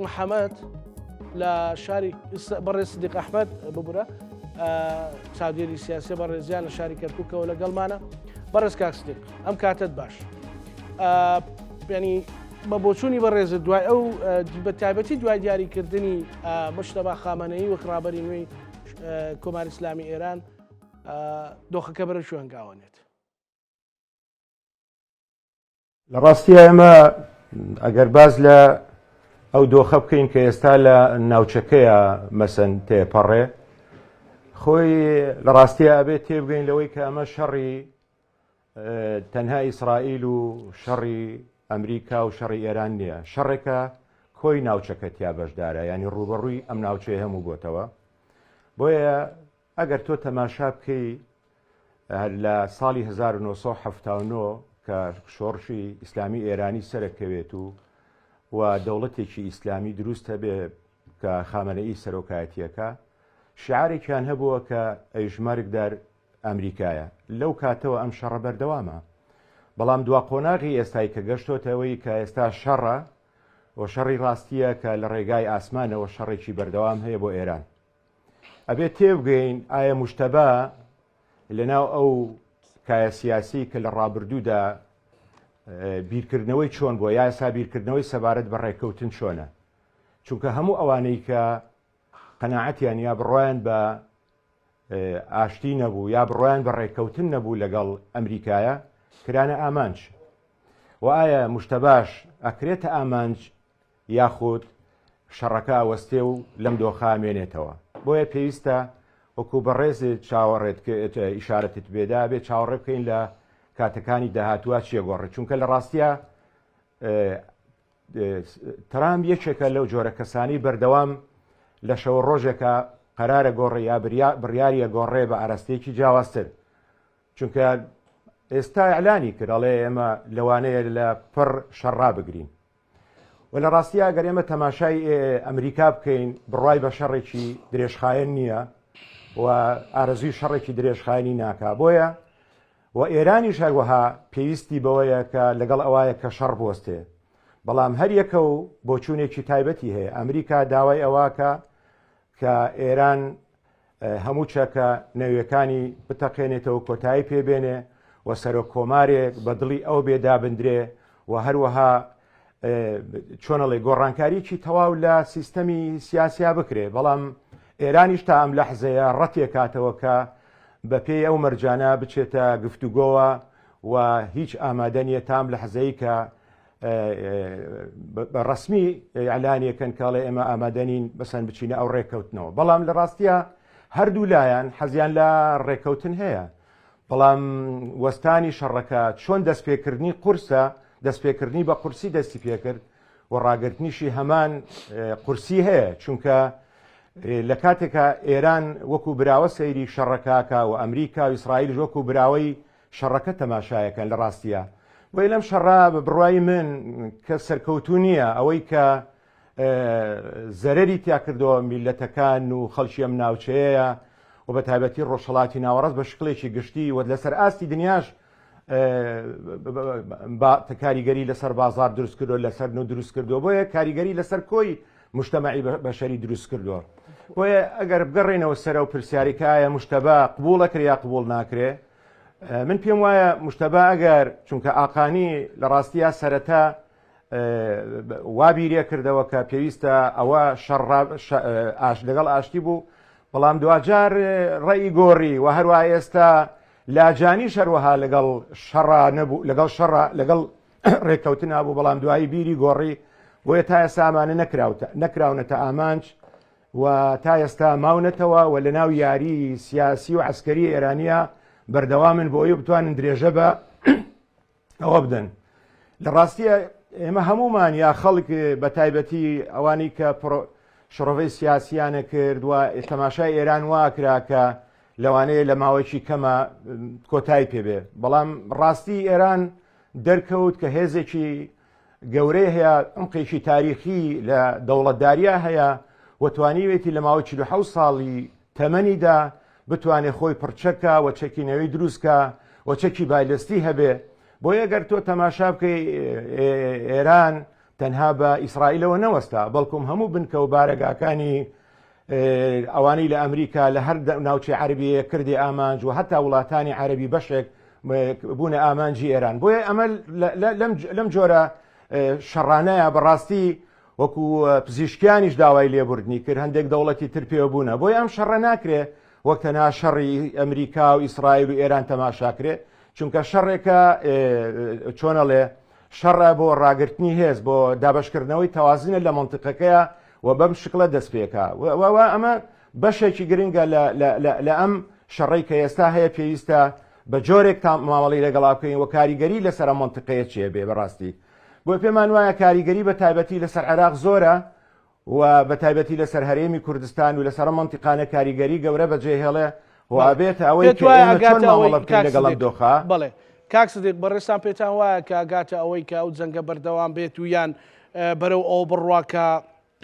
محەمەد لە شاری بەڕێز سدیق ئەحمەد ببورە چاودێری سیاسی بەڕێزیان لە شاری کەرکووکەوە لەگەڵمانە بەڕێز کاک سدیق ئەم کاتت باش ینی بە بۆچوونی بەڕێزت دوای ئەو بە تایبەتی دوای دیاریکردنی مشتەبا خامەنەیی وەک ڕابەری نوێی کۆماری ئیسلامی ئێران دۆخەکە بەرە شوێنگاوەنێت لە ڕاستیە ئێمە ئەگەر باز لە ئەو دۆخە بکەین کە ئێستا لە ناوچەکەیە مەسەن تێپەڕێ خۆی لە ڕاستیە ئەبێت تێبگەین لەوەی کە ئەمە شەڕی تەنها ئیسرائیل و شەڕی ئەمریکا و شەڕی ئێران نییە شەڕێکە کۆی ناوچەکە تیا بەشدارە ینی ڕوبەڕووی ئەم ناوچەیە هەموو بۆتەوە بۆیە ئەگەر تۆ تەماشا بکەی لە ساڵی 1979 کە شۆڕشی ئیسلامی ئێرانی سەرەکەوێت و و دەوڵەتێکی ئیسلامی دروست هەبێ کە خامەنەئی سەرۆکایەتیەکە شعارێکیان هەبووە کە ئەیش مەرگ دەر ئەمریکایە لەو کاتەوە ئەم شەڕە بەردەوامە بەڵام دوا قۆناغی ئێستای کە گەشتۆتەوەی کە ئێستا شەڕە و شەڕی ڕاستیە کە لە ڕێگای ئاسمانەوە شەڕێکی بەردەوام هەیە بۆ ئێران ئەبێت تێبگەین ئایا موجتەبا لەناو ئەو کایە سیاسی کە لە ڕابردوودا بیرکردنەوەی چۆن بووە یا ئێستا بیرکردنەوەی سەبارەت بە ڕێککەوتن چۆنە چونکە هەموو ئەوانەی کە قەناعەتیان یا بڕوایان بە ئاشتی نەبوو یا بڕوایان بە ڕێککەوتن نەبوو لەگەڵ ئەمریکایە کرانە ئامانج و ئایا مشتەباش ئەکرێتە ئامانج یاخود شەڕەکە ئەوەستێ و لەم دۆخە ئەمێنێتەوە. بۆیە پێویستە وەکو بەڕێزت چاوەڕێت ئیشارەتت پێدا ئەبێ چاوەڕێ بکەین لە کاتەکانی داهاتووا چیە گۆڕێت چونکە لە ڕاستیا ترامپ یەکێکە لەو جۆرە کەسانی بەردەوام لە شەوە ڕۆژێکە قەرارە گۆڕێ یا بڕیاریە گۆڕێ بە ئاراستەیەکی جیاوازتر چونکە ئێستا ئیعلانی کرد ئەڵێ ئێمە لەوانەیە لە پڕ شەڕ ڕابگرین و لە ڕاستیا ئەگەر ئێمە تەماشای ئەمریکا بکەین بڕوای بە شەڕێکی درێژخایەن نییە و ئارەزوی شەڕێکی درێژخایەنی ناکا بۆیە و ئێرانیش هەروەها پێویستی بەوەیە کە لەگەڵ ئەوایە کە شەڕ بوەستێ بەڵام هەر یەکە و بۆچوونێکی تایبەتی هەیە ئەمریکا داوای ئەوەکە کە ئێران هەموو چەکە نەویەکانی بتەقێنێتەوە کۆتایی پێ بێنێ و سەرۆک کۆمارێک بە دڵی ئەو بێ دابندرێ و هەروەها چۆنەڵێ گۆڕانکاریی تەواو لە سیستەمی سیاسیا بکرێ بەڵام ئێرانیش تا ئەم لەحزەیە ڕەتێکاتەوە کە بە پێی ئەو مەرجانە بچێتە گفتوگۆوە و هیچ ئامادە نییە تام لە حەزەی کە بە ڕسمی ئەلانیەکەن کاڵێ ئێمە ئامادەنین بەسەن بچینە ئەو ڕێککەوتنەوە بەڵام لە ڕاستە هەردوو لایەن حەزیان لە ڕێککەوتن هەیە بەڵام وەستانی شەڕەکە چۆن دەستپێکردنی قورسە دەستپێکردنی بە قورسی دەستی پێکرد و ڕاگرتنیشی هەمان قورسی هەیە چونکە لە کاتێکا ئێران وەکو براوە سەیری شەڕەکاکە و ئەمریکا و ئیسرائیل وەکو براوەی شەڕەکە تەماشایەکەن لە ڕاستیا. بۆیە لەم شەڕە بە بڕوای من کە سەرکەوتوو نییە، ئەوەی کە زەرەری تیا کردووە میللەتەکان و خەڵکی ئەم ناوچەیەیە و بە تایبەتی ڕۆژهەڵاتی ناوەڕاست بە شکڵێکی گشتی و لەسەر ئاستی دنیاش کاریگەری لەسەر بازار دروست کردو لەسەر نو دروست کردو بۆیە کاریگەری لەسەر کۆی مجتەمەعی بەشەری دروست کردووە بۆیە ئەگەر بگەڕێنەوە سەرەو پرسیاری کە ئایا مشتەبا قبوڵەکرێ یا قبوڵ ناکرێ من پێم وایە مشتەبا ئەگەر چونکە ئاقانی لە ڕاستیا سەرەتا وا بیرێ کردەوە کە پێویستە ئەوە شەڕ ئاش لەگەڵ ئاشتی بوو بەڵام دواجار ڕێی گۆڕی و هەروە ئێستا لاجانی شەروەها لەگەڵ شەڕا نەبوو لەگەڵ شەڕا لەگەڵ ڕێککەوتنا بوو بەڵام دوایی بیری گۆڕی بۆیە تا ئێستا ئەمانە نەکراوتە نەکراونەتە ئامانج و تا ئێستا ماونەتەوە و لە ناو یاری سیاسی و عسکەری ئێرانیە بەردەوامن بۆ ئەوەی بتوانن درێژە بە ئەوە بدەن لە ڕاستیە ئێمە هەمومان یا خەڵک بە تایبەتی ئەوانەی کە شڕۆڤەی سیاسیانە کرد و تەماشای ئێران وا کرا کە لەوانەیە لە ماوەیەکی کەمە کۆتای پێبێ بەڵام ڕاستی ئێران دەرکەوت کە هێزێکی گەورەی هەیە، عومقێکی تاریخی لە دەوڵەتداریا هەیە و توانیوێتی لە ماوەی 47 ساڵی تەمەنیدا بتوانێ خۆی پڕچەکا و چەکی نەوەی دروستکا و چەکی بالستی هەبێ. بۆیە گەر تۆ تەماشا بکەی ئێران تەنها بە ئیسرائیلەوە نەوەستا بەڵکم هەموو بنکە و بارەگاکانی ئەوانەی لە ئەمریکا لە هەر ناوچەی عەربیە کردی ئامانج و هەتا وڵاتانی عەربی بەشێک بوونە ئامانجی ئێران بۆیە ئەمە لەم جۆرە شەڕانەیە بەڕاستی وەکو پزیشکیانیش داوای لێبوردنی کرد هەندێک دەوڵەتی تر پێوە بوونە بۆیە ئەم شەڕە ناکرێ وەک تەنها شەڕی ئەمریکا و ئیسرائیل و ئێران تەماشاکرێ چونکە شەڕێکە چۆنەڵێ شەڕە بۆ ڕاگرتنی هێز بۆ دابەشکردنەوەی تەوازنە لە مەنتیقەکەیە و بەم شکڵە دەست پێکا و ئەمە بەشێکی گرنگە لە ئەم شەڕەی کە ئێستا هەیە پێویستە بە جۆرێک تا مامەڵی لەگەڵا بکەین و کاریگەری لەسەر ئەم مەنتیقەیە چێ بێ بەڕاستی بۆ پێمان وایە کاریگەری بە تایبەتی لەسەر عێراق زۆرە و بە تایبەتی لەسەر هەرێمی کوردستان و لەسەر ئەم مەنتیقانە کاریگەری گەورە بەجێ هێڵێ و ئەبێتە ئەوەی پێت کە وایە ئێمە چۆن ئەگاتە ئەوەی مامەڵە بکەین کاک لەگەڵ ئەم سدیق دۆخە؟ بەڵێ کاک سدیق بەڕێزتان پێتان وایە کە ئەگاتە ئەوەی کە ئەو جەنگە بەردەوام بێت و یان بەرەو ئەوە بڕوا کە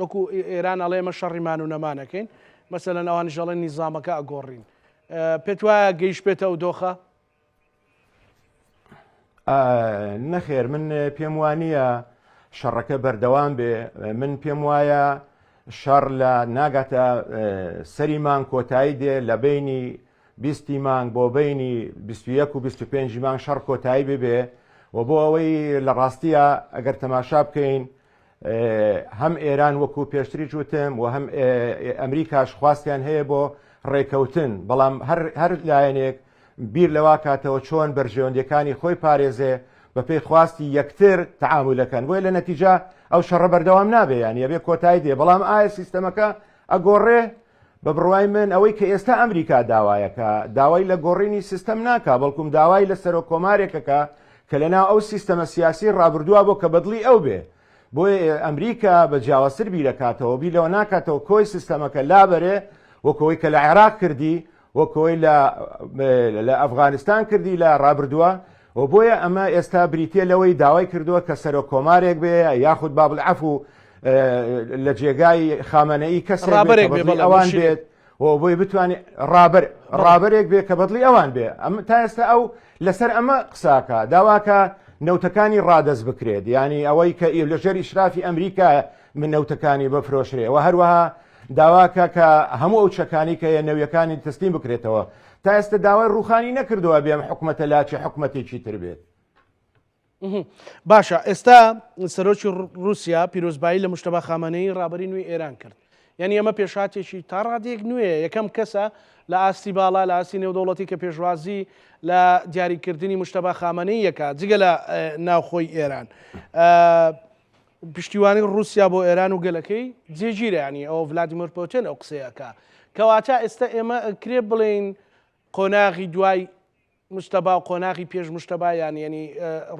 وەکو ئێران ئەڵێ ئێمە شەڕی مان و نەمان ئەکەین مەسەلەن ئەوانیش ئەڵێن نیزامەکە ئەگۆڕین پێت وایە گەیشتبێتە ئەو دۆخە؟ نەخێر من پێم وانییە شەڕەکە بەردەوام بێ من پێم وایە شەڕ لە ناگاتە سەری مانگ کۆتایی دێ لە بینی بیستی مانگ بۆ بینی 21 و 25 مانگ شەڕ کۆتایی ببێ و بۆ ئەوەی لە ڕاستیە ئەگەر تەماشا بکەین هەم ئێران وەکو پێشتریش وتم و هەم ئەمریکاش خواستیان هەیە بۆ ڕێکەوتن بەڵام هەر لایەنێک بیر لەوا کاتەوە چۆن بەرژەوەندیەکانی خۆی پارێزێ بەپێی خواستی یەکتر تەعامولەکەن بۆیە لە نەتیجە ئەو شەڕە بەردەوام نابێ یانی ئەبێ کۆتایی دێ بەڵام ئایا سیستەمەکە ئەگۆڕێ بە بڕوای من ئەوەی کە ئێستا ئەمریکا داوایەکە داوای لە گۆڕینی سیستەم ناکا بەڵکم داوای لە سەرۆک کۆمارێکەکە کە لەناو ئەو سیستەمە سیاسی ڕابردووە بۆ کە بەدڵی ئەو بێ بۆیە ئەمریکا بە جیاوازتر بیرەکاتەوە بیر لەوە ناکاتەوە کۆی سیستەمەکە لابەرێ وەکەوەی کە لە عێراق کردی وەک ئەوەی لە لە ئەفغانستان کردی لە ڕابردووە و بۆیە ئەمە ئێستا بریتە لەوەی داوای کردووە کە سەرۆک کۆمارێک بێ یاخود بابل عەفو لە جێگای خامەنەئی کەسێک ڕابەرێک بێ بەڵێ ئەوان مورشیدێک. بێت و بۆی بتوانێت ڕابەر ڕابەرێک بێ کە بەدڵی ئەوان بێ ئەم تا ئێستا ئەو لەسەر ئەمە قساکە داواکە نەوتەکانی ڕادەست بکرێت یعنی ئەوەی کە لەژێر ئیشرافی ئەمریکا من نەوتەکانی بفرۆشرێ و هەروەها داواکە کە هەموو ئەو چەکانەی کە هەیە نەویەکانی تەسلیم بکرێتەوە. تا ئێستا داوای ڕووخانی نەکردووە بێ ئەم حکومەتە لاچێ حکومەتێکی تر بێت. باشە ئێستا سەرۆکی ڕووسیا پیرۆزبایی لە مشتەبا خامەنەیی ڕابەری نوێی ئێران کرد. یعنی ئەمە پێشهاتێکی تا ڕادەیەک نوێیە یەکەم کەسە لە ئاستی باڵا لە ئاستی نێودەوڵەتی کە پێشوازی لە دیاریکردنی مشتەبا خامەنەیی یەکە جگە لە ناوخۆی ئێران. پشتیوانی ڕووسیا بۆ ئێران و گەلەکەی جێگیرە یانی ئەوە ڤلادیمێر پۆتێن ئەو قسەیە ئەکا کەواتە ئێستا ئێمە ئەکرێ بڵێین قۆناغی دوای مشتەبا و قۆناغی پێش مشتەبا یان یعنی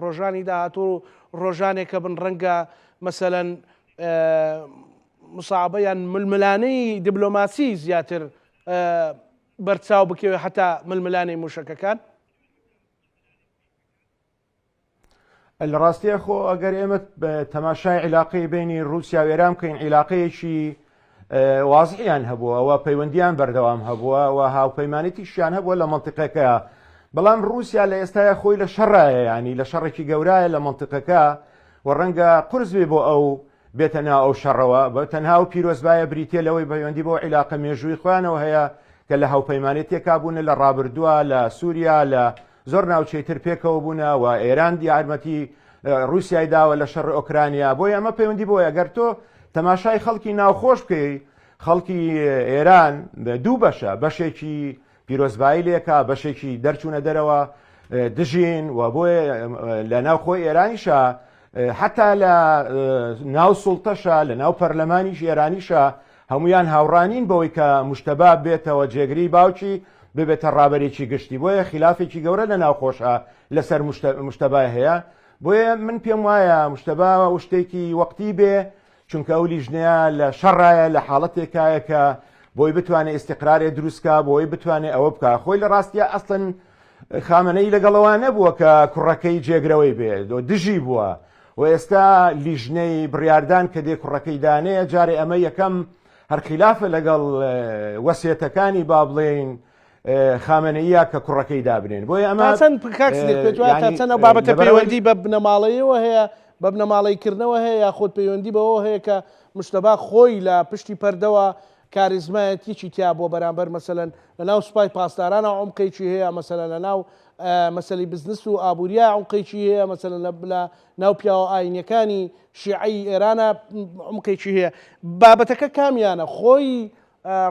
ڕۆژانی داهاتوو و ڕۆژانێکە بن ڕەنگە مەسەلەن مساعبە یان ململانەی دیبلۆماسی زیاتر بەرچاو بکەوێت حتا ململانەی موشەکەکان. لە ڕاستیە خۆ ئەگەر ئێمە تەماشای عیلاقەی بینی رووسیا و ئێران بکەین عیلاقەیەکی وازحیان هەبووە و پەیوەندیان بەردەوام هەبووە و هاوپەیمانێتیشیان هەبووە لە منطقەکە بەڵام رووسیا لە ئێستاە خۆی لە شەڕایە ینی لە شەڕێکی گەورایە لە منطقەکە و ڕەنگە قرس بێ بۆ ئەو بێتە ناو ئەو شەڕەوە، بە تەنها ئەو پیرۆزبایە بریتیە لەوەی پەیوەندی بەو عیلاقە مێژووی خۆیانەوە هەیە کە لە هاوپەیمانێتیەکا بوونە لە ڕابردووە لە سوریا لە زۆر ناوچەی تر پێکەوە بوونە و ئێران یارمەتی ڕووسیای داوە لە شەڕی ئۆکرانیا بۆیە ئەمە پەیوەندی بۆیە گەر تۆ تەماشای خەڵکی ناوخۆش بکەی خەڵکی ئێران دوو بەشە بەشێکی پیرۆزبایی لێکا بەشێکی دەرچوونە دەرەوە دژین و بۆیە لە ناو خۆی ئێرانیشە حتا لە ناو سوڵتەشە لە ناو پەرلەمانیش ئێرانیشە هەمویان هاوڕانین بەوەی کە مشتەبا بێتەوە جێگری باوکی ببێتە ڕابەرێکی گشتی بۆیە خلافێکی گەورە لە ناوخۆشە لەسەر مشتەبای هەیە بۆیە من پێم وایە مشتەبا شتێکی وەقتی بێ چونکە ئەو لیژنەیە لە شەڕایە لە حاڵەتێکایە کە بۆی بتوانێت ئیستیقرارێ دروستکا بۆی بتوانێت ئەوە بکا خۆی لە ڕاستیە ئەسڵەن خامنەیی لەگەڵەوە نەبووە کە کوڕەکەی جێگرەوەی بێ دژی بووە و ئێستا لیژنەی بڕیاردان کە دێ کوڕەکەی دانەیە جارێ ئەمە یەکەم هەر خلافە لەگەڵ وەسێتەکانی با بڵێین خامنەییە کە کوڕەکەی دابنێن بۆیە ئەمە تا چەند کاک سدیق پێت وایە تا چەند ئەو بابەتە پەیوەندی بە بنەماڵەیەوە هەیە؟ بە بنەماڵەی کردنەوە هەیە یاخود پەیوەندی بەوەوە هەیە کە مشتەبا خۆی لە پشتی پەردەوە کاریزمایەتیی تیا بووە بەرامبەر مەسەلەن لە ناو سوپای پاسدارانا عومقێکی هەیە مەسەلەن لە ناو مەسەلی بزنس و ئابووریا عومقێکی هەیە مەسەلەن لە ناو پیاوە ئاینیەکانی شیعەی ئێرانە عومقێکی هەیە بابەتەکە کامیانە خۆی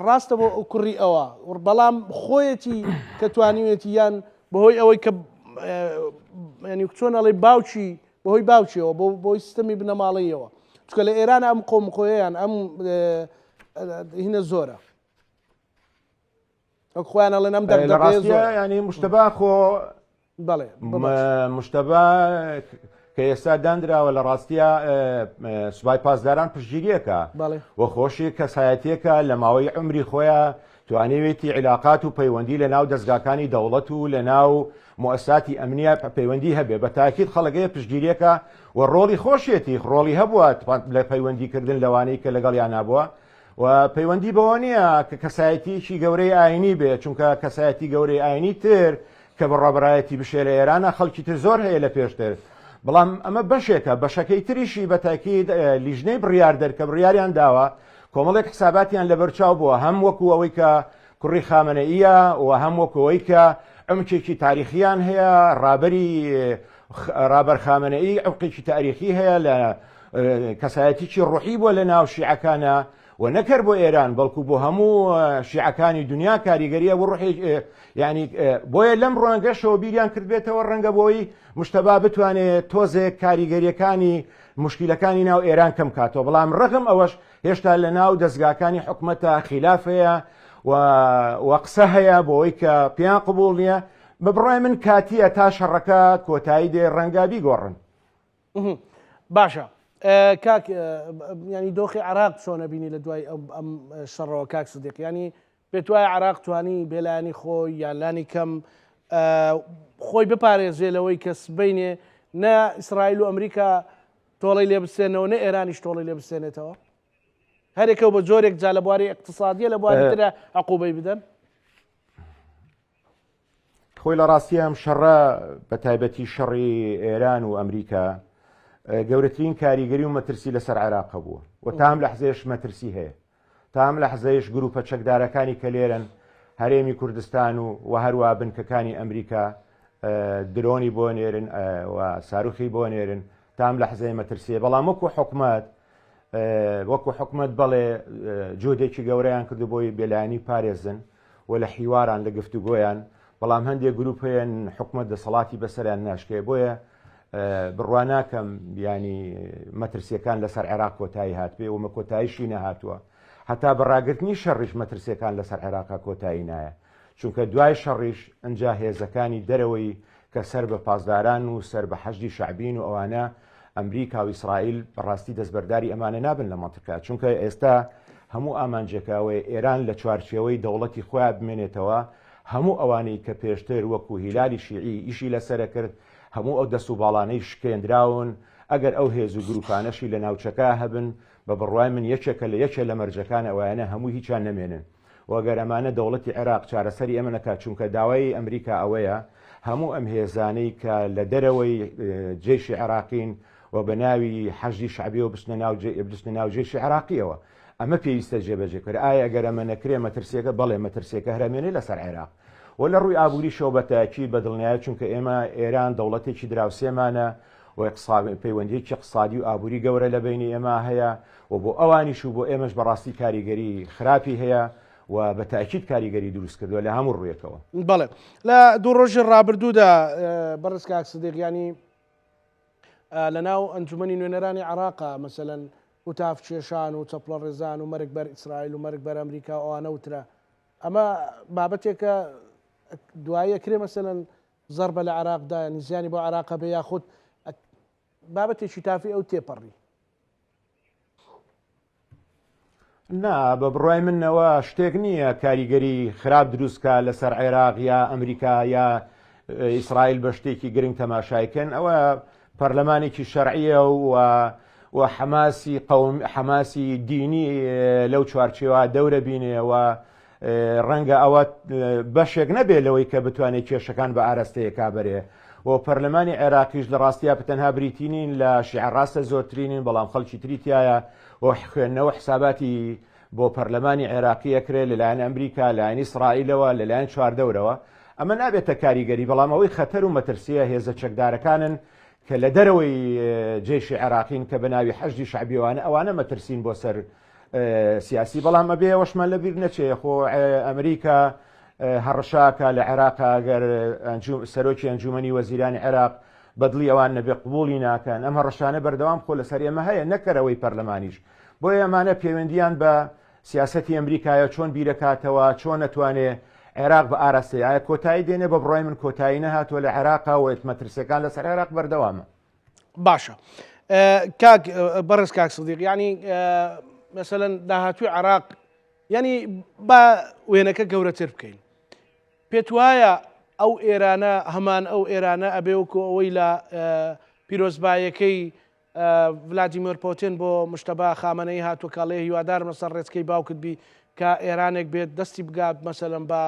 ڕاستە بۆ کوڕی ئەوە بەڵام خۆیەتی کە توانیوێتی یان بەهۆی ئەوەی کە ینی چۆن ئەڵێ باوکی بەهۆی باوکیەوە بۆ بۆی سیستەمی بنەماڵەیەوە چکە لە ئێران ئەم قۆمخۆیان ئەم هینە زۆرە وەک خۆیان ئەڵێن ئەم دەغدەغەیە زۆرە ینی مشتبا خۆ بەڵێ مشتبا کە ئێستا دانراوە لە ڕاستیە سوپای پاسداران پشتگیریەکە و خۆشی کەسایەتیەکە لە ماوەی عمری خۆیان توانیوێتی عیلاقات و پەیوەندی لە ناو دەستگاکانی دەوڵەت و لە ناو موساتی ئەمنیە پەیوەندی هەبێ بە تاکید خەڵەکەی پشتگیریەکە و ڕۆڵی خۆشیەتی ڕۆڵی هەبووە لە پەیوەندیکردن لەوانەی کە لەگەڵیان نابووە و پەیوەندی بەوە نییە کە کەسایەتیەکی گەورەی ئاینی بێ چونکە کەسایەتی گەورەی ئاینی تر کە بە ڕابەرایەتی بشێ لە ئێرانە خەڵکی تر زۆر هەیە لە پێشتر بەڵام ئەمە بەشێکە بەشەکەی تریشی بە تاکید لیژنەی بڕیاردەر کە بڕیاریان داوە کۆمەڵێک حساباتیان لەبەرچاو بووە هەم وەکو ئەوەی کە کوڕی خامنەئیە و هەم وەکو ئەوەی کە عمقێکی تاریخیان هەیە ڕابەری ڕابەر خامنەئی عمقێکی تاریخی هەیە لە کەسایەتیی ڕوحی بووە لە ناو شیعەکانە و نەکەر بۆ ئێران بەڵکو بۆ هەموو شیعەکانی دنیا کاریگەریە بۆ ڕحی ینی بۆیە لەم ڕوانگەشەوە بیریان کردبێتەوە ڕەنگە بۆی مشتەبا بتوانێت تۆزێک کاریگەریەکانی مشکلەکانی ناو ئێران کەم کاتەوە بەڵام ڕغم ئەوەش هێشتا لە ناو دەستگاکانی حکومەتە خیلاف هەیە و قسە هەیە بۆی کە پێیان قبول نییە بە بڕای من کاتیە تا شەڕەکە کۆتایی دێ ڕەنگە بیگۆڕن. باشە کاک ینی دۆخی عراق چۆنە بینی لە دوای ئەم شەڕەوە کاک سدیق ینی پێت وایە عراق توانی بێلایەنی خۆی یان لانی کەم خۆی بپارێزێ لەوەی کە سبینێ نە ئیسرائیل و ئەمریکا تۆڵەی لێ بسێنەوە نە ئێرانیش تۆڵی لێ بسێنێتەوە هەرێکە و بە جۆرێک جا لە بواری اقتصادیە لە بواری ترە عقوبەی بدەن خۆی لە ڕاستی ئەم شەڕە بە تایبەتی شەڕی ئێران و ئەمریکا گەورەترین کاریگەری و مەترسی لەسەر عێراق هەبووە و تام لە حزێش مەترسی هەیە تام لە حزەیش گروپە چەکدارەکانی کە لێرن هەرێمی کوردستان و و هەروە بنکەکانی ئەمریکا درۆنی بۆ نێرن و ساروخی بۆ نێرن تام لە حزەی مەترسیە بەڵام وەکو حکومت وەکو حکومت بەڵێ جۆدێکی گەورەیان کردو بۆی بێلایەنی پارێزن و لە حیواران لە گفتوگۆیان، بەڵام هەندێک گروپ هەیە حکومەت دەسەڵاتی بەسەریان ناشکێ، بۆیە بڕوا ناکەم ینی مەترسیەکان لەسەر عێراق کۆتایی هاتبێ و مە کۆتاییشی نەهاتووە هەتا بە ڕاگرتنی شەڕیش مەترسیەکان لەسەر عێراقا کۆتایی نایە چونکە دوای شەڕیش ئەجا هێزەکانی دەرەوەی کە سەر بە پاسداران و سەر بە حەشدی شەعبین و ئەوانە ئەمریکا و ئیسرائیل بەڕاستی دەستبەرداری ئەمانە نابن لە مەنتیقە چونکە ئێستا هەموو ئامانجێکە ئەوەیە ئێران لە چوارچێوەی دەوڵەتی خۆیان بمێنێتەوە هەموو ئەوانەی کە پێشتر وەکو هیلالی شیعی ئیشی لەسەرە کرد هەموو ئەو دەست و باڵانەی شکێنراون ئەگەر ئەو هێز و گروپانەشی لە ناوچەکە هەبن بە بڕوای من یەکێکە لە یەکێ لە مەرجەکان ئەوایانە هەموو هیچیان نەمێنن و گەر ئەمانە دەوڵەتی عێراق چارەسەری ئەمە نەکات چونکە داوای ئەمریکا ئەوەیە هەموو ئەم هێزانەی کە لە دەرەوەی جەیشی عێراقین و بە ناوی حەشدی شەعبیەوە بچنە ناو بچنە ناو جەیشی عێراقیەوە ئەمە پێویستە جێبەجێ بکرێت ئایا ئەگەر ئەمە نەکرێ مەترسیەکە بەڵێ مەترسیەکە هەرەمێنێ لەسەر عێراق و لە ڕووی ئابووریشەوە بە تاکید بە دڵنیایی چونکە ئێمە ئێران دەوڵەتێکی دراوسێمانە و پەیوەندیەکی اقتصادی و ئابووری گەورە لە بینی ئێمە هەیە و بۆ ئەوانیش و بۆ ئێمەش بەڕاستی کاریگەری خراپی هەیە و بە تاکید کاریگەری دروست کردووە لە هەموو ڕوویەکەوە. بەڵێ لە دوو ڕۆژی ڕابردوودا بەڕێز کاک سدیق یانی لە ناو ئەنجومەنی نوێنەرانی عێراقا مەسەلەن هوتاف کێشان و چەپڵە ڕێزان و مەرگ بەر ئیسرائیل و مەرگ بەر ئەمریکا و ئەوانە وترا ئەمە بابەتێکە دوایی ئەکرێ مەسەلەن زەربە لە عێراقدا یانی زیانی بۆ عێراق هەبێ یاخود بابەتێکی تافی ئەو تێپەڕی. نا بە بڕای منەوە شتێک نییە کاریگەری خراپ دروستکە لەسەر عێراق یا ئەمریکا یا ئیسرائیل بە شتێکی گرنگ تەماشایکەن ئەوە پەرلەمانێکی شەرعیە و و حەماسی قەوم حەماسی دینی لەو چوارچێوە دەورە بینێ و ڕەنگە ئەوە بەشێک نەبێت لەوەی کە بتوانێت کێشەکان بە ئاراستەیەکا بەرێ. و پەرلەمانی عێراقیش لە ڕاستیا تەنها بریتی نین لە شیعە ڕاستە زۆرترینین بەڵام خەڵکی تری تایە و خوێندنەوە حساباتی بۆ پەرلەمانی عێراقی ئەکرێ لەلایەن ئەمریکا لایەن ئیسرائیلەوە لەلایەن چواردەورەوە ئەمە نابێتە کاریگەری بەڵام ئەوەی خەتەر و مەترسیە هێزە چەکدارەکانن کە لە دەرەوەی جەیشی عێراقین کە بە ناوی حەشدی شەعبیەوانە ئەوانە مەترسین بۆ سەر سیاسی بەڵام ئەبێ ئەوەشمان لەبیر نەچێ خۆ ئەمریکا هەڕەشاکە لە عێراق ئەگەر سەرۆکی ئەنجومەنی وەزیرانی عێراق بەدڵی ئەوان نەبێ قبوڵی ناکەن ئەم هەڕەشانە بەردەوام خۆ لەسەر ئێمە هەیە نەکەرەوەی پەرلەمانیش بۆیە ئەمانە پەیوەندیان بە سیاسەتی ئەمریکایە چۆن بیرەکاتەوە چۆن ئەتوانێ عێراق بە ئاراستەی ئایا کۆتایی دێنێ بە بڕای من کۆتایی نەهاتووە لە عێراقا و مەترسیەکان لەسەر عێراق بەردەوامە. باشە کاک بەڕێز کاک سدیق یعنی مەسەلەن داهاتوی عراق یعنی با وێنەکە گەورەتر بکەین پێت وایە ئەو ئێرانە هەمان ئەو ئێرانە ئەبێ وەکو ئەوەی لە پیرۆزبایەکەی ڤلادیمێر پۆتین بۆ مشتەبا خامەنەیی هاتووە کە ئەڵێ هیوادارم لەسەر ڕێچکەی باوکت بی کە ئێرانێک بێت دەستی بگات مەسەلەن بە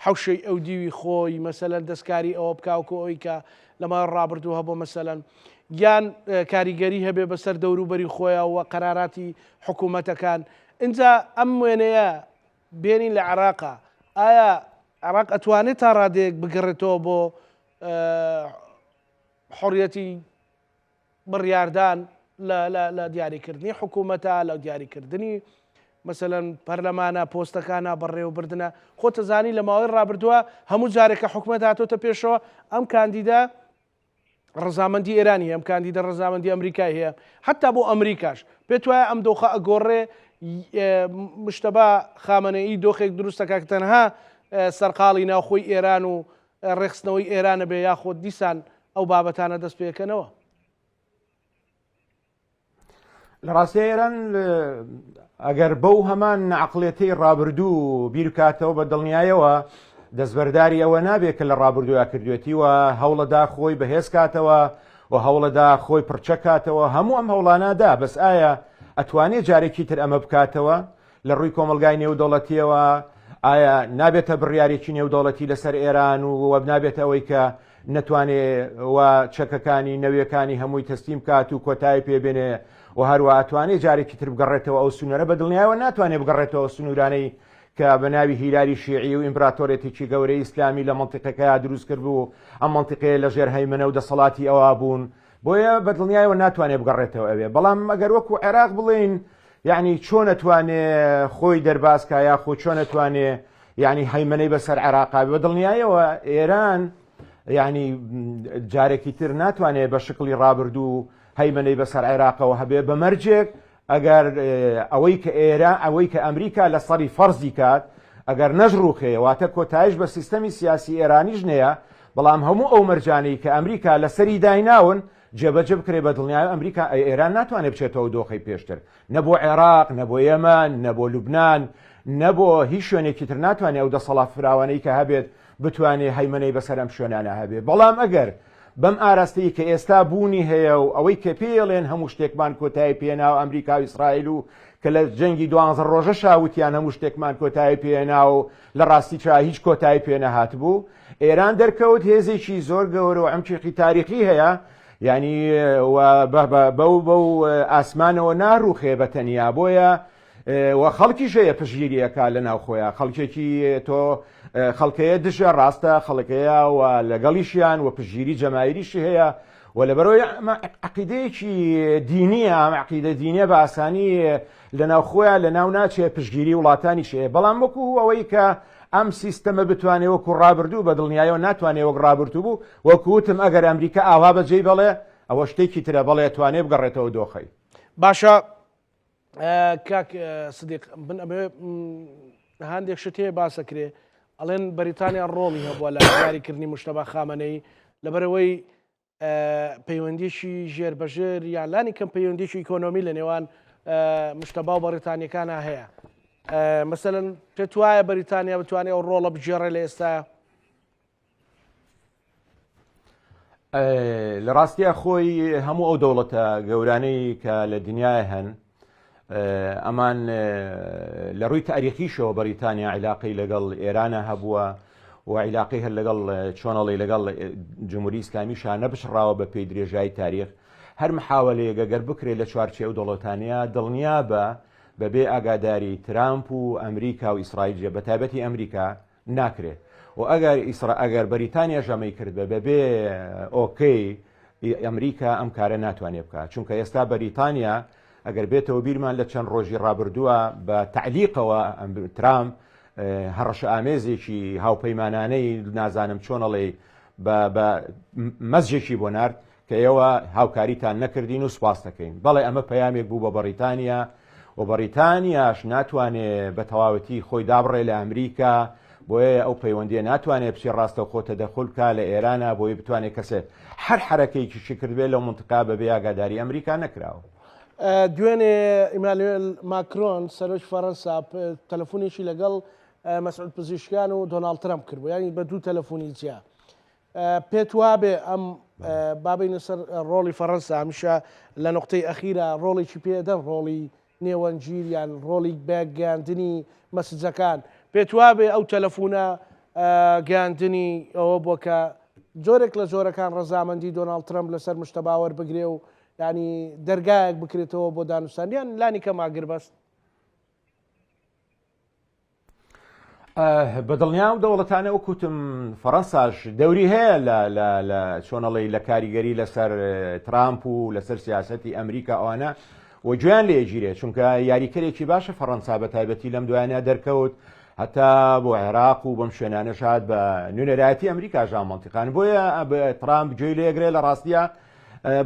حەوشەی ئەو دیوی خۆی مەسەلەن دەستکاری ئەوە بکا وەکو ئەوی کە لە ماوەی ڕابردوو هەبوو مەسەلەن یان کاریگەری هەبێ بەسەر دەوروبەری خۆیان و قەراراتی حکوومەتەکان ئینجا ئەم وێنەیە بێنین لە عێراقا ئایا عێراق ئەتوانێت تا ڕادەیەک بگەڕێتەوە بۆ حڕیەتی بڕیاردان لە دیاریکردنی حکوومەتە لە دیاریکردنی مەسەلەن پەرلەمانە پۆستەکانە بەڕێوەبردنە خۆتەزانی لە ماوەی ڕابردووە هەموو جارێکە حکومەت هاتۆتە پێشەوە ئەم کاندیدە ڕزامەندی ئێرانی ئەم کاندیدە ڕزامەندی ئەمریکای هەیە حتا بۆ ئەمریکاش پێت وایە ئەم دۆخە ئەگۆڕێ مشتەبا خامنەیی دۆخێک دروستەکە کە تەنها سەرقاڵی ناوخۆی ئێران و ڕێکخستنەوەی ئێرانە بێ یاخۆ دیسان ئەو بابەتانە دەست پێکەنەوە؟ لە ڕاستیا ئێران ئەگەر بەو هەمان عقلێتەی ڕابردوو بیرکاتەوە بە دڵنیایەوە دەستبەرداری ئەوە نابێت کە لە ڕابردووە کردوێتی و هەوڵەدا خۆی بەهێز کاتەوە و هەوڵەدا خۆی پڕچەکاتەوە هەموو ئەم هەوڵانادا بەس ئایا ئەتوانێت جارێکی تر ئەمە بکاتەوە لە ڕووی کۆمەڵگای نێودەوڵەتیەوە ئایا نابێتە بڕیارێکی نێودەوڵەتی لەسەر ئێران و وە نابێتە ئەوەی کە نەتوانێ و چەکەکانی نەویەکانی هەمووی تەسلیم کات و کۆتایی پێبێنێ و هەروە ئەتوانێ جارێکی تر بگەڕێتەوە ئەو سنوورە بە دڵنیایەوە ناتوانێ بگەڕێتەوە سنوورانەی کە بە ناوی هیلاری شیعی و ئیمپراتۆرێتێکی گەورەی ئیسلامی لە مەنتیقەکەیا دروست کرد بوو ئەم مەنتیقەیە لەژێر هەیمەنە و دەسەڵاتی ئەوا بوون بۆیە بە دڵنیایەوە ناتوانێ بگەڕێتەوە ئەوێ بەڵام ئەگەر وەکو عێراق بڵێین یعنی چۆن ئەتوانێ خۆی دەرباز کا یاخۆ چۆن ئەتوانێ یعنی هەیمەنەی بەسەر عێراقا بە دڵنیایەوە ئێران یعنی جارێکی تر ناتوانێت بە شکڵی ڕابردوو هەیمەنەی بەسەر عێراقەوە هەبێ بە مەرجێک ئەگەر ئەوەی کە ئێرە ئەوەی کە ئەمریکا لە سەری فەرزی کات ئەگەر نەژڕوخێ واتە کۆتایش بە سیستەمی سیاسی ئێرانیش نەیە بەڵام هەموو ئەو مەرجانەی کە ئەمریکا لەسەری دایناون جێبەجێ بکرێ بە دڵنیایی ئەمریکا ئێران ناتوانێت بچێتەوە دۆخی پێشتر نە بۆ عێراق نە بۆ یەمەن نە بۆ لوبناان نە بۆ هیچ شوێنێکی تر ناتوانێت ئەو دەسەڵات فراوانەی کە هەبێت بتوانێت هەیمەنەی بەسەر ئەم شوێنانە هەبێت بەڵام ئەگەر بەم ئاراستەی کە ئێستا بوونی هەیە و ئەوەی کە پێڵێن هەموو شتێکمان کۆتایی پێنا و ئەمریکا و ئیسرائیل و کە لە جەنگی دوانزە ڕۆژە شاوتیان هەموو شتێکمان کۆتایی پێنا و لە ڕاستی چا هیچ کۆتایی پێ نەهاتبوو ئێران دەرکەوت هێزێکی زۆر گەورە و عەمقێکی تاریخی هەیە یعنی بەو بەو ئاسمانەوە ناڕوخێ بە تەنیا بۆیە و خەڵکیش هەیە پشگیریەکە لە ناوخۆیان خەڵکێکی تۆ خەڵکەیە دژە ڕاستە خەڵکەیە و لەگەڵیشیان و پشگیری جەماویریشی هەیە و لەبەرەوەی ئەمە عقیدەیەکی دینیە ئەم عقیدە دینیە بە ئاسانی لە ناوخۆیان لە ناو ناچێ پشگیری وڵاتانیش هەیە بەڵام وەکو ئەوەی کە ئەم سیستەمە بتوانێ وەکو ڕابردوو بە دڵنیایەوە ناتوانێ وەک ڕابردوو بوو وەکو وتم ئەگەر ئەمریکا ئاوا بەجێی بەڵێ ئەوە شتێکی ترە بەڵێ توانێ بگەڕێتەوە دۆخەی. باشە کاک سدیق من ئەمەوێ هەندێک شت هەیە باسەکرێ ئەڵێن بەریتانیا ڕۆڵی هەبووە لە دیاریکردنی مشتەبا خامەنەی لەبەرەوەی پەیوەندیی ژێر بەژێر یان لانی کەم پەیوەندیی ئیکۆنۆمی لە نێوان مشتەبا و بەڕیتانیەکانە هەیە مەسەلەن پێت وایە بەریتانیا بتوانێت ئەو ڕۆڵە بگێڕێ لە ئێستا؟ لە ڕاستیا خۆی هەموو ئەو دەوڵەتە گەورانەی کە لە دنیای هەن ئەمان لە ڕووی تاریخیشەوە بەریتانیا عیلاقەی لەگەڵ ئێرانە هەبووە. و عیلاقەی هەر لەگەڵ چۆنەڵی لەگەڵ جمهوری ئیسلامی شا نەبچڕاوە بە پێی درێژایی تاریخ هەر محاوەلەیەک گەر بکرێت لە چوارچێوە دەوڵەتانە دڵنیا بە بەبێ ئاگاداری ترامپ و ئەمریکا و ئیسرائیل جێ بە تایبەتی ئەمریکا ناکرێت و ئەگەر ئیسرا ئەگەر بەریتانیاش ئەمەی کرد بە بەبێ okay ئەمریکا ئەم کارە ناتوانێت بکات چونکە ئێستا بەریتانیا ئەگەر بێتەوە بیرمان لە چەند ڕۆژی ڕابردووە بە تعلیقەوە ترامپ هەڕەشە ئامێزێکی هاوپەیمانانەی نازانم چۆنەڵێ بە مەزجێکی بۆ نارد کە ئێوە هاوکاریتان نەکردین و سوپاس دەکەین. بەڵێ ئەمە پەیامێک بوو بە بەڕیتانیا و بەڕیتانیاش ناتوانێ بە تەواوەتی خۆی دابڕێ لە ئەمریکا، بۆیە ئەو پەیوەندییە ناتوانێ بچێ ڕاستەوخۆ تەدەخول بکا لە ئێرانا بۆی بتوانێ کەسێ هەر حەرەکەیەکیشی کردبێ لەو مەنتیقە بەبێ ئاگاداری ئەمریکا نەکراوە. دوێنێ ئیمانوێل ماکرۆن سەرۆکی فەرەنسا تەلەفونێکی لەگەڵ مەسعود پزیشکیان و دۆناڵد ترەمپ کردبوو، یانی بە دوو تەلەفونی جیا. پێت وابێ ئەم بابینە سەر ڕۆڵی فەڕەنسا هەمیشە لە نقطەی ئەخیرا ڕۆڵێکی پێدەن ڕۆڵی نێوەندگیر یان ڕۆڵی بەگەیاندنی message ەکان پێت وابێ ئەو تەلەفونە گەیاندنی ئەوە بۆ کە جۆرێک لە جۆرەکان ڕەزامەندی دۆناڵد ترەمپ لەسەر مشتەبا وەربگرێ و ینی دەرگایەک بکرێتەوە بۆ دانوستان یان لانی کەم ئاگربەست؟ بە دڵنیام دەوڵەتانە وەکوتم فەڕەنساش دەوری هەیە لە لە لە چۆنەڵی لە کاریگەری لەسەر ترامپ و لەسەر سیاسەتی ئەمریکا ئەوانە و گوێیان لێگیرێ چونکە یاریکەرێکی باشە فەڕەنسا بە تایبەتی لەم دوایانە دەرکەوت هەتا بۆ عێراق و بەم شوێنانەش هات بە نوێنەرایەتی ئەمریکا ژا مەنتیقان بۆیە ترامپ گوێی لێگرێ لە ڕاستیە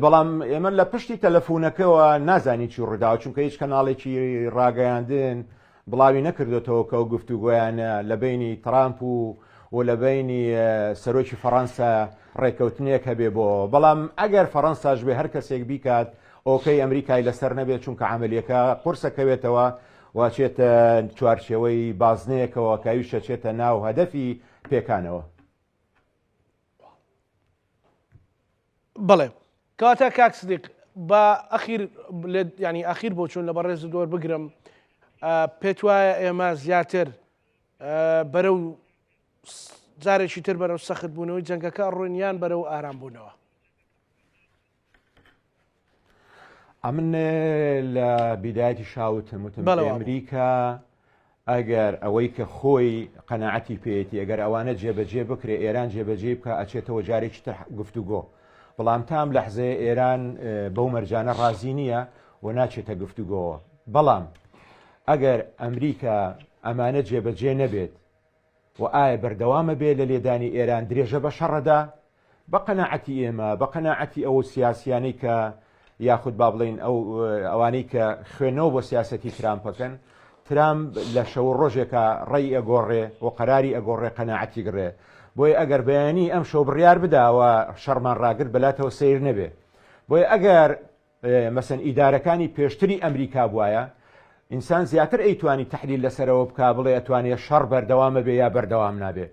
بەڵام ئێمە لە پشتی تەلەفونەکەوە نازانین چی ڕووداوە چونکە هیچ کەناڵێکی ڕاگەیاندن بڵاوی نەکردۆتەوە کە ئەو گفتوگۆیانە لە بەینی ترامپ و و لە بەینی سەرۆکی فەڕەنسا ڕێککەوتنێک هەبێ بۆ بەڵام ئەگەر فەڕەنساش بێ هەر کەسێک بیکات okay ئەمریکای لەسەر نەبێت چونکە عملیەکە قورسە کەوێتەوە و چێتە چوارچێوەی بازنەیەکەوە کە ئەویش ئەچێتە ناو هەدەفی پێکانەوە. بەڵێ کەواتە کاک سدیق با ئەخیر ینی ئەخیر بۆچوون لە بەڕێز دۆر بگرم پێت وایە ئێمە زیاتر بەرەو جارێکی تر بەرەو سەخت بوونەوەی جەنگەکە ڕۆین یان بەرەو ئارام بوونەوە؟ ئەمن لە بیدایەتی شاوتم وتم ئەمریکا ئەگەر ئەوەی کە خۆی قەناعەتی پێیەتی ئەگەر ئەوانە جێبەجێ بکرێ ئێران جێبەجێی بکا ئەچێتەوە جارێکی تر گفتوگۆ بەڵام تا ئەم لەحزەیە ئێران بەو مەرجانە ڕازی نییە و ناچێتە گفتوگۆوە بەڵام ئەگەر ئەمریکا ئەمانە جێبەجێ نەبێت و ئایا بەردەوامە بێ لە لێدانی ئێران درێژە بە شەڕەدا؟ بە قەناعەتی ئێمە، بە قەناعەتی ئەو سیاسیانەی کە یاخود با بڵێین ئەو ئەوانەی کە خوێندنەوە بۆ سیاسەتی ترامپەکەن، ترامپ لە شەو و ڕۆژێکا ڕێی ئەگۆڕێ و قەراری ئەگۆڕێ قەناعەتی گڕێ. بۆیە ئەگەر بەیانی ئەم شەو بڕیار بدا و شەڕمان ڕاگرت بەلاتەوە سەیر نەبێ. بۆیە ئەگەر مەسەن ئیدارەکانی پێشتری ئەمریکا بوایە ئینسان زیاتر ئەیتوانی تەحلیل لەسەرەوە بکا بڵێ ئەتوانێ شەڕ بەردەوامە بێ یا بەردەوام نابێ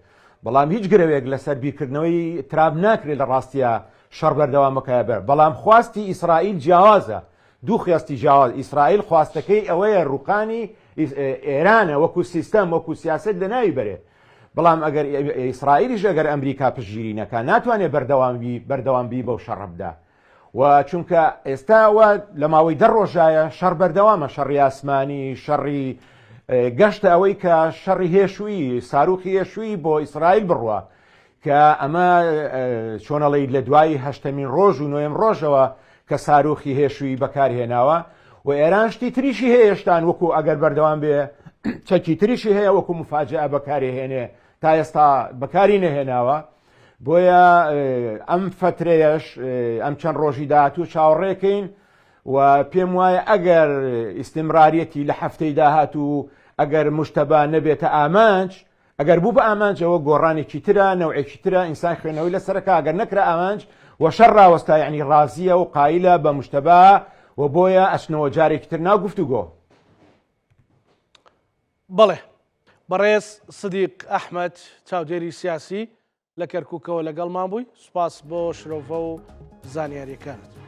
بەڵام هیچ گرەوێک لەسەر بیرکردنەوەی ترامپ ناکرێت لە ڕاستیا شەڕ بەردەوامەکە بەر بەڵام خواستی ئیسرائیل جیاوازە دوو خواستی جیاواز ئیسرائیل خواستەکەی ئەوەیە ڕوخانی ئێرانە وەکو سیستەم وەکو سیاست لە ناوی بەرێ بەڵام ئەگەر ئیسرائیلیش ئەگەر ئەمریکا پشتگیری نەکا ناتوانێت بەردەوام بی بەردەوام بی بەو شەڕە بدا و چونکە ئێستا وا لە ماوەی دە ڕۆژایە شەڕ بەردەوامە شەڕی ئاسمانی شەڕی گەشتە ئەوەی کە شەڕی هێشووی ساروخی هێشووی بۆ ئیسرائیل بڕوە کە ئەمە چۆنەڵی لە دوای هەشتەمین ڕۆژ و نۆیەم ڕۆژەوە کە ساروخی هێشووی بەکارهێناوە و ئێران شتی تریشی هەیە هێشتان وەکو ئەگەر بەردەوام بێ چەکی تریشی هەیە وەکو مفاجئە بەکارهێنێ تا ئێستا بەکاری نەهێناوە بۆیە ئەم فەترەیەش ئەم چەند ڕۆژی داهاتوو چاوەڕێکەین و پێم وایە ئەگەر ئیسیمراریەتی لە هەفتەی داهاتوو ئەگەر مشتەبا نەبێتە ئامانج ئەگەر بوو بە ئامانجەوە گۆڕانێکی ترە نەوعێکی ترە ئینسان خوێنەوەی لەسەرەکە ئەگەر نەکرا ئامانج و شەڕ ڕاوەستا یعنی ڕازیە و قایلە بە مشتەبا و بۆیە ئەچنەوە جارێکی تر ناو گفتوگۆ. بەڵێ بەڕێز سدیق ئەحمەد چاودێری سیاسی لە کەرکوکەوە لەگەڵمان بووی سوپاس بۆ شرۆڤە و زانیاریەکانت.